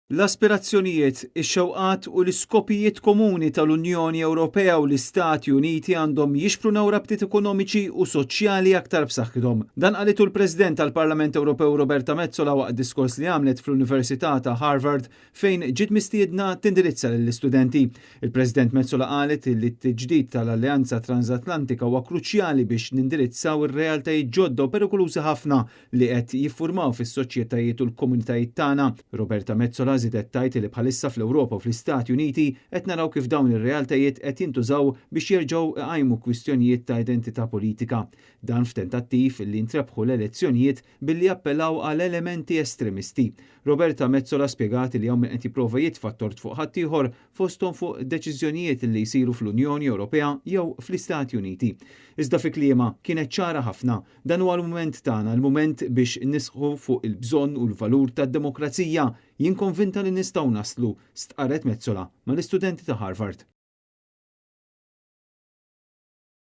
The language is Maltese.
L-aspirazzjonijiet, ix-xewqat u l-iskopijiet komuni tal-Unjoni Ewropea u l-Istati Uniti għandhom jixprunaw rabtiet ekonomiċi u soċjali aktar b'saħħithom. Dan qalitu l-President tal-Parlament Ewropew Roberta Metsola waqt diskors li għamlet fl-Università ta' Harvard fejn ġiet mistiedna tindirizza lill-istudenti. Il-President Metsola qalet li t-tiġdid tal-Alleanza Transatlantika huwa kruċjali biex nindirizzaw ir-realtajiet ġodda u perikolużi ħafna li qed jiffurmaw fis-soċjetajiet u l-komunitajiet tagħna. Roberta Metsola żiedet tgħid li bħalissa fl-Ewropa u fl-Istati Uniti qed naraw kif dawn ir-realtajiet qed jintużaw biex jerġgħu iqajmu kwistjonijiet ta' identità politika. Dan f'tentattiv li jintrebħu l-elezzjonijiet billi jappellaw għal elementi estremisti. Roberta Metsola spjegat li hawn min qed jipprova jitfa' t-tort fuq ħaddieħor fosthom fuq deċiżjonijiet li jsiru fl-Unjoni Ewropea jew fl-Istati Uniti. Iżda fi kliemha, kienet ċara ħafna, Dan huwa l-mument tagħna, il-mument biex nisħqu fuq il-bżonn u l-valur tad-demokrazija. Jien konvinta li nistgħu naslu, stqarret Metsola mal-istudenti ta' Harvard.